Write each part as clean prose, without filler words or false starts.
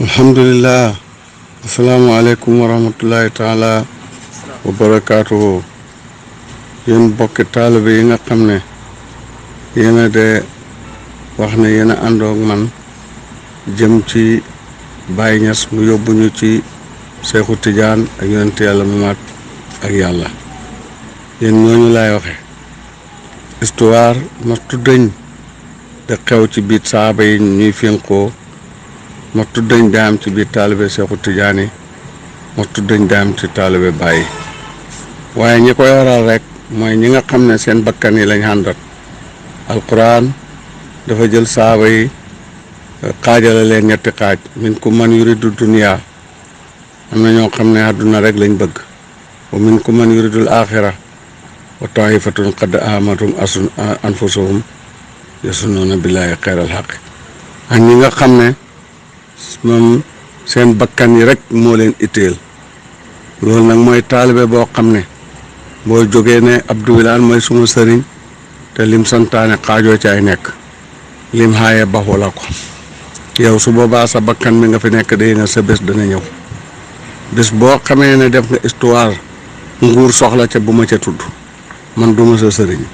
alhamdulillah. Assalamualaikum warahmatullahi taala wabarakatuh. Yéen bokki taalibe yi nga xam ne yéen a de wax ne yéen a àndoo ak man jëm ci Baye Niass mu yóbbu ñu ci Seexu Tijaan ak yonent yàlla Muhammad ak yàlla. Yéen ñooñu laay waxe histoire ma tuddañ de xew ci biir saaba yi ñuy fénkoo ma tuddañ daam ci biir taalibe Seexu Tijaan yi ma tuddañ daam ci taalibe Baye waaye ñi koy waral rek mooy ñi nga xam ne seen bakkan yi lañ àndat. alquran dafa jël saaba yi xaajale leen ñetti xaaj minkum man yuridu dunya am na ñoo xam ne àdduna rek lañ bëgg wa minkum man yuridul axira wa taifatun qad amatum anfusuhum yasununa billahi xeeral xaq ak ñi nga xam ne moom seen bakkan yi rek moo leen itteel. loolu nag mooy taalibe boo xam ne boo jógee ne Abdou Wilane mooy suma sëriñ te lim santaane xaajoo ci ay nekk lim xaaye baxu la ko yow su boobaa sa bakkan mi nga fi nekk day nga sa bés dana ñëw bés boo xamee ne def nga histoire nguur soxla ca bu ma ca tudd man duma sa sëriñ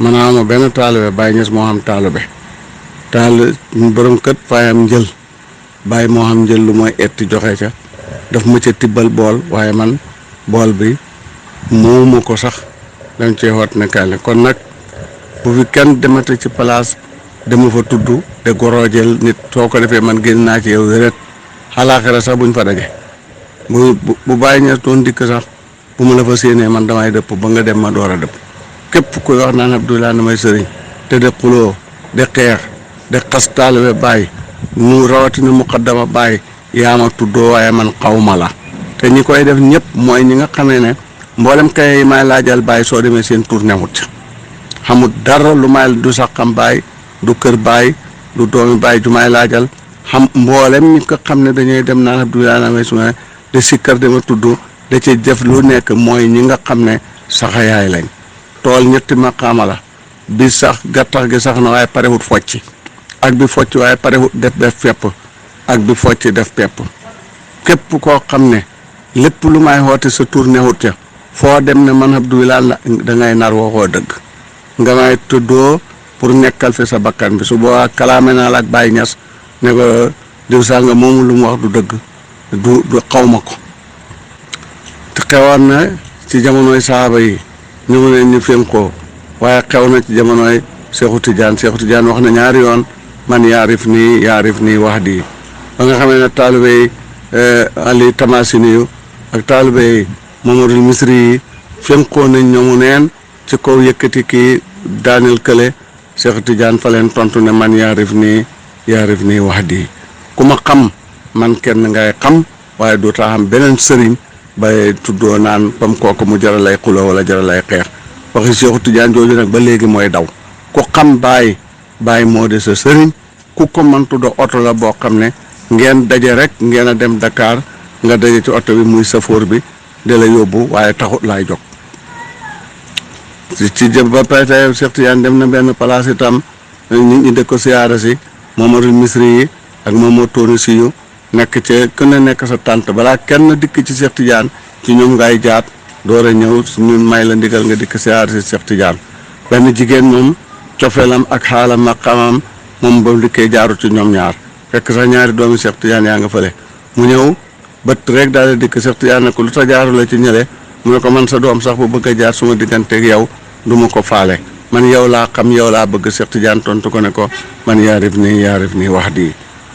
man ama benn taalibe Baye Niass moo xam taalibe borom kët faayam njël Baye moo xam njël lu mooy etti joxe ca daf ma ca tibbal bool waaye man bool bi mooma ko sax dañ cee xoot nekkaale kon nag bu fi kenn demate ci place dama fa tudd de goroojel nit soo ko defee man génn naa ci yow wéret xalaaxira sax buñ fa daje bu Baye Niass doon dikk sax bu ma la fa séenee man damay dëpp ba nga dem ma door a dëpp képp kuy wax naan Abdou Wilane may sëriñ te de xuloo de xeex de xas taalibe Baye mu rawatina muqaddama Baye yaa ma tuddoo waaye man xawma la te ñi koy def ñëpp mooy ñi nga xamee ne mboolem kay yi may laajal Baye soo demee seen tur newut xamul dara lu may du sax xam Baye du kër Baye du doomi Baye ju may laajal xam mboolem ñi ko xam ne dañuy dem naan Abdou Wilane may suma de sikkar dama tudd da ci def lu nekk mooy ñi nga xam ne saxayaay lañ tool ñetti maqaama la bi sax gattax gi sax na waaye parewut focc ak bi focc waaye parewut def fepp ak bi focc def pepp képp koo xam ne lépp lu may xoote sa tur newut ca foo dem ne man Abdou Wilane la da ngay nar waxoo dëgg nga may tuddoo pour nekkal fi sa bakkan bi su boobaa kalaame naa la ak Baye Niass ne ko diw saa nga moomu lu mu wax du dëgg du xaw ma ko te xewoon na ci jamonoy saaba yi ñu mu ne ñu fénkoo waaye xew na ci jamonoy Seexu Tijaan wax na ñaari yoon man yaarif nii wax di ba nga xamee ne taalibe yi Ali Tamasini yu ak taalibe yi Mamadul Misri yi fénkoo nañ ñoomu neen ci kaw yëkkati kii daaneel kële Seexu Tijaan fa leen tontu ne man yaarif nii wax di ku ma xam man kenn ngay xam waaye doo taa xam beneen sëriñ bay tuddoo naan bam kooku mu jaral lay xuloo wala jaral lay xeex waxi Seexu Tijaan jooju nag ba léegi mooy daw ku xam Baye moo de sa sëriñ ku ko mën tuddoo oto la boo xam ne ngeen daje rek ngeen a dem Dakar nga daje ci oto bi muy safoor bi de la yóbbu waaye taxut laay jóg ci jëm ba pare tey Seexu Tijaan dem na benn place itam nit ñi de ko siyaara si Mamadou Misri yi ak Mamadou Touré si yu nekk ca kën a nekk sa tànt balaa kenn dikk ci Seexu Tijaan ci ñoom ngay jaat door a ñëw ñun may la ndigal nga dikk siyaara si Seexu Tijaan benn jigéen moom cofeelam ak xaalam maqamam moom ba mu dikkee jaaru ci ñoom ñaar fekk sax ñaari doomi Seexu Tijaan yaa nga fële mu ñëw bët rek daal di dikk Seexu Tijaan ne ko lu tax jaaru la ci ñële mu ne ko man sa doom sax bu bëgg a jaar suma digganteeg yow du ma ko faale man yow laa xam yow laa bëgg Seexu Tijaan tontu ko ne ko man yaarif nii wax di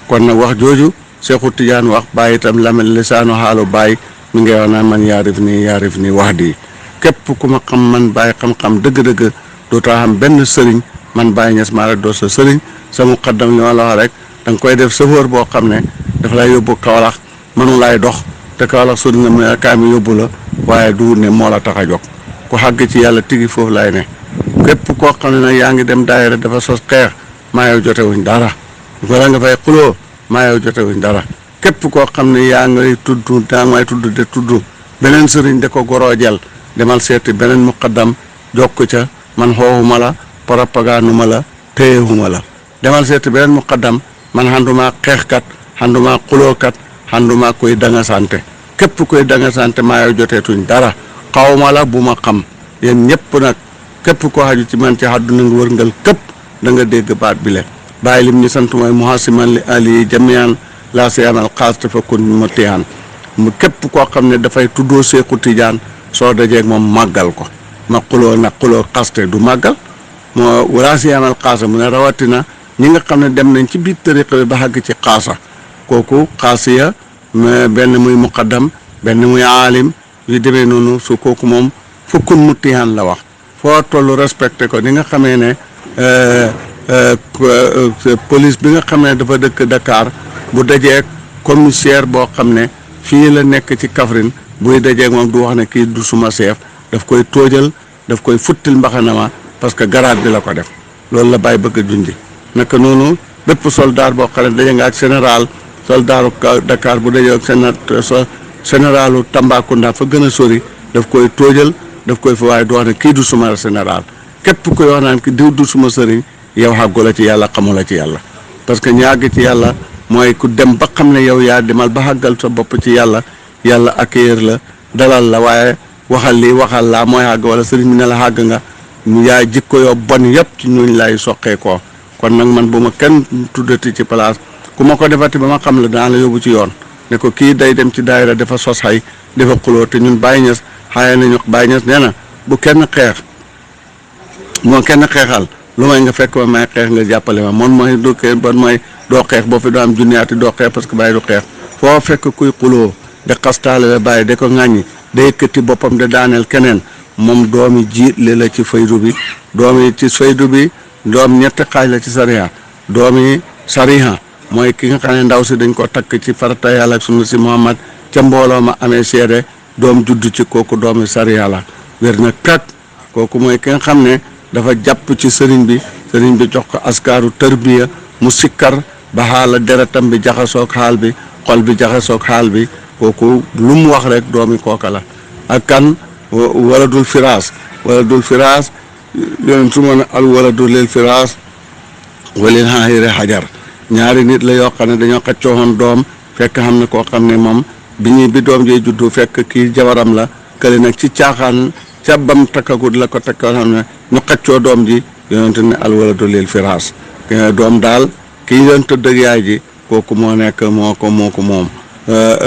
kon nag wax jooju Seexu Tijaan wax Baye itam lamel lisaanu xaalu Baye mi ngay wax naan man yaarif nii wax di képp ku ma xam man Baye xam-xam dëgg-dëgg doo taa xam benn sëriñ man Baye Niass maa rek doo sa sëriñ sa muqaddam li ma la wax rek da nga koy def sëfoor boo xam ne dafa lay yóbbu Kaolack mënu laay dox te Kaolack sori na ma kaay mi yóbbu la waaye du ne moo la tax a jóg ku xàgg ci yàlla tigi foofu lay ne képp koo xam ne nag yaa ngi dem daayira dafa sos xeex maa yow jotewuñ dara wala nga fay xuloo maa yow jotewuñ dara képp koo xam ne yaa ngay tudd daa may tudd de tudd beneen sëriñ de ko goroojel demal seeti beneen muqaddam jokk ca man xooxuma la propagande ma la téyewuma la demal seeti beneen muqaddam man xanduma xeexkat handuma xulookat handuma koy danga sante képp koy danga sante maa yow joteetuñ dara xawma la bu ma xam yéen ñëpp nag képp koo xaju ci man ci àdduna nga wërngal képp da nga dégg baat bi le bàyyi lim ñu sant mooy muhasiman li ali jamian la siyanal xaas te fa kun mu tiyaan mu képp koo xam ne dafay tuddoo Seexu Tijaan soo dajeeg moom màggal ko ma xuloo nag xuloo xaste du màggal moo la siyanal xaasa mu ne rawatina ñi nga xam ne dem nañ ci biir tariqa bi ba xàgg ci xaasa kooku xaasiya benn muy muqaddam benn muy aalim yu demee noonu su kooku moom fukkun mu tiyaan la wax foo tollu respecté ko ni nga xamee ne police bi nga xam ne dafa dëkk Dakar bu dajeeg commissaire boo xam ne fii la nekk ci Kaffrine buy dajeeg moom du wax ne kii du suma chef daf koy tóojal daf koy futtil mbaxanama parce que garaat bi la ko def loolu la bàyyi bëgg a junji naka noonu bépp soldat boo xam ne daje nga ak général soldaaru Dakar bu dajeeg généralu Tambacounda fa gën a sori daf koy tóojal daf koy fa waaye du wax ne kii du suma général képp koy wax naan ki diw du suma sëriñ yow xàggu la ci yàlla xamu la ci yàlla parce que ñaag ci yàlla mooy ku dem ba xam ne yow yaa demal ba xàggal sa bopp ci yàlla yàlla accueillir la dalal la waaye waxal lii waxal laa mooy xàgg wala sëriñ bi ne la xàgg nga yaa jikko yoo bon yëpp ci ñooñ lay soqee koo kon nag man bu ma kenn tuddati ci place ku ma ko defati ba ma xam la daan la yóbbu ci yoon ne ko kii day dem ci daayira dafa sos xay dafa xuloo te ñun Baye Niass xaaye nañu Baye Niass nee na bu kenn xeex moo kenn xeexal lu may nga fekk ma may xeex nga jàppale ma man mooy du kenn bon mooy doo xeex boo fi doo am junniyaati doo xeex parce que Baye du xeex foo fekk kuy xuloo de xastaale Baye de ko ŋàññi de yëkkati boppam de daaneel keneen moom doomi jiitle la ci faydu bi doomi ci faydu bi doom ñetti xaaj la ci sariya doomi sariha mooy ki nga xam ne ndaw si dañ ko takk ci farata yàlla ak sunna si Muhammad ca mbooloo ma amee seede doom juddu ci kooku doomi sariya la wér na kat kooku mooy ki nga xam ne dafa jàpp ci sëriñ bi jox ko askaaru tarbiya mu sikkar ba xaala deretam bi jaxasoog xaal bi xol bi jaxasoog xaal bi kooku lu mu wax rek doomi kooka la ak kan waladul firaas yoon su ma ne al waladu lil firaas walil xaayire xajar ñaari nit la yoo xam ne dañoo xaccoowoon doom fekk xam ne koo xam ne moom bi doom jee juddu fekk kii jabaram la kële nag ci caaxaan ca bam takkagut la ko takkoon xam ne ñu xaccoo doom ji yonente ne al waladu lil firaas doom daal kii doon tëdd ak yaay ji kooku moo nekk moo ko moom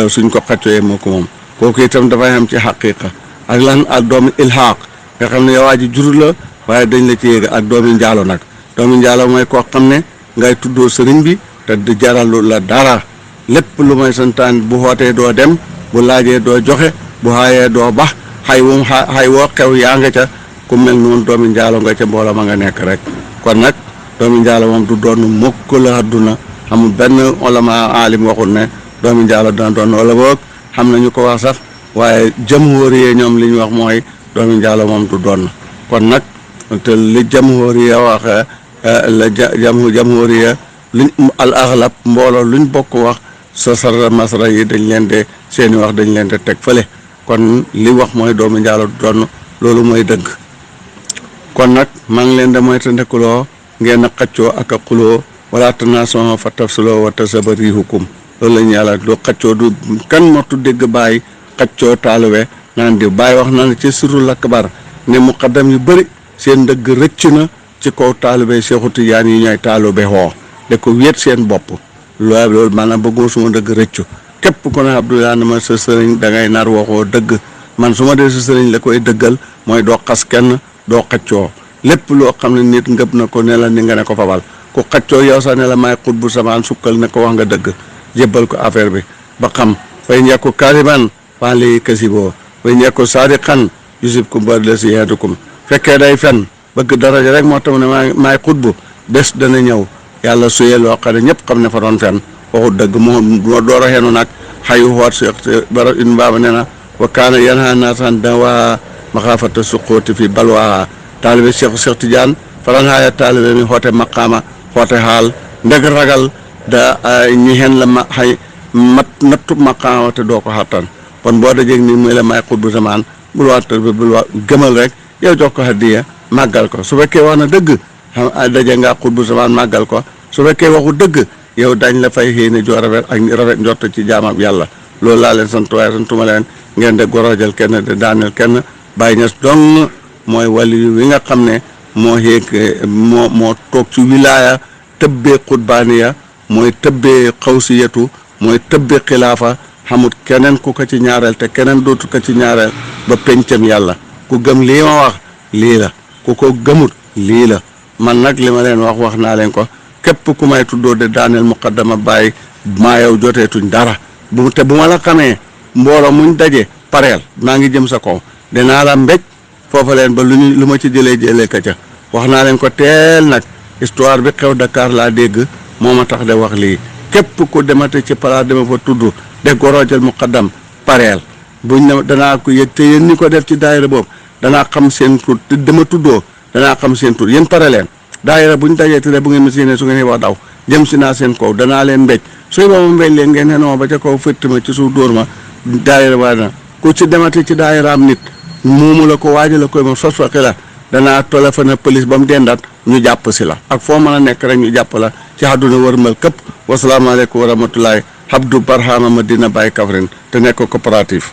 suñ ko xaccooyee moo ko moom kooku itam dafay am ci xaqiqa ak lan ak doomi ilhaaq nga xam ne yowaa ji jur la waaye dañ la ci yéeg ak doomi njaalo nag doomi njaalo mooy koo xam ne ngay tuddoo sëriñ bi te di jaralu la dara lépp lu may santaan bu xootee doo dem bu laajee doo joxe bu xaayee doo bax xay woo xew yaa nga ca ku mel noonu doomi njaalo nga ca mbooloo ma nga nekk rek kon nag doomi njaalo moom du doon mukk la àdduna amul benn ulama alim waxul ne doomi njaalo dana doon wala boog xam nañu ko wax sax waaye jamhuriye ñoom li ñu wax mooy doomi njaalo moom du doon kon nag te li jamhuriye wax la jamhuriya luñ al aghlab mbooloo luñ bokk wax sa sara masra yi dañ leen de seeni wax dañ leen de teg fële kon li wax mooy doomi njaalo du doon loolu mooy dëgg kon nag maa ngi leen de mooy te ndekuloo ngeen a xaccoo ak a xuloo wala tanaasaxoo fa tafsiloo wa tasaba riihukum loolu la ñu yàlla doo xaccoo du kan motu dégg bàyyi xaccoo taaluwe naan di bàyyi wax na ne ci sirrul akbar ne muqaddam yu bëri seen dëgg rëcc na ci kaw taalube Seexu Tijaan yi ñooy taalube xoo de ko wéet seen bopp loolu maanaam bëgguma suma dëgg rëccu képp ku ne Abdoulaye na ma sa sëriñ da ngay nar waxoo dëgg man su ma dee sa sëriñ la koy dëggal mooy doo xas kenn doo xaccoo lépp loo xam ne nit ngëb na ko ne la ni nga ne ko fabal ku xaccoo yow sax ne la may xut bu samaan sukkal ne ko wax nga dëgg jébbal ko affaire bi ba xam fay ñekku kariban fan lii kasiboo fay ñekku saadiqan yusibkum ba la si yeedukum fekkee day fen bëgg daraja rek moo tax ne maay xutbu bés dana ñëw yàlla suyee loo xam ne ñëpp xam ne fa doon fen waxut dëgg moo door a xenu nag xayu xoot si bara in baaba nee na wa kaana yanha naasan dawa maxaafata suqooti fi balwaa taalibe Cheikh Tidiane faran haaya taalibe mi xoote maqaama xoote xaal ndeg ragal da ñi xen la ma xay mat nattu maqaama te doo ko xattan kon boo dajeeg nii muy la may xutbu zamaan bul waat bul wa gëmal rek yow jox ko hadiya màggal ko su fekkee wax na dëgg xam daje nga xutbu zamaan màggal ko su fekkee waxu dëgg yow dañ la fay xéene joo rafet ak rafet njort ci jaamam yàlla loolu laa leen sant waaye santuma leen ngeen de gorojal kenn de daaneel kenn Baay Ñas dong mooy wali wi nga xam ne moo xéeg moo toog ci wilaaya tëbbee xutbaaniya mooy tëbbee xawsiyatu mooy tëbbee xilaafa xamut keneen ku ko ci ñaareel te keneen dootu ko ci ñaareel ba pencam yàlla ku gëm lii ma wax lii la ku ko gëmut lii la man nag li ma leen wax naa leen ko képp ku may tuddoo de daaneel muqaddama Baay maa yow joteetuñ dara bu ma la xamee mbooloo muñ daje pareel maa ngi jëm sa kaw dinaa la mbéj foofa leen ba lu ma ci jëlee ka ca wax naa leen ko teel nag histoire bi xew Dakar laa dégg moo ma tax de wax lii képp ku demate ci palaas dama fa tudd de gorojal muqaddam pareel buñ ne danaa ko yëg te yéen ñi ko def ci daayira boobu danaa xam seen tur te dama tuddoo danaa xam seen tur yéen pare leen daayira buñ dajee te bu ngeen ma séenee su ngeen wax daw jëm si naa seen kaw danaa leen mbéj sooy ba ma mbéj leen ngeen xenoo ba ca kaw fëtt ma ci suuf dóor ma daayira waa na ku ci demate ci daayira am nit moomu la ko waaja la koy ma sos fa xila danaa téléphoné police ba mu dendaat ñu jàpp si la ak foo mën a nekk rek ñu jàpp la ci àdduna wërmal këpp wasalaamaaleykum wa rahmatulahi Abdou Barhama Madina Baye Kaffrine te nekk coopérative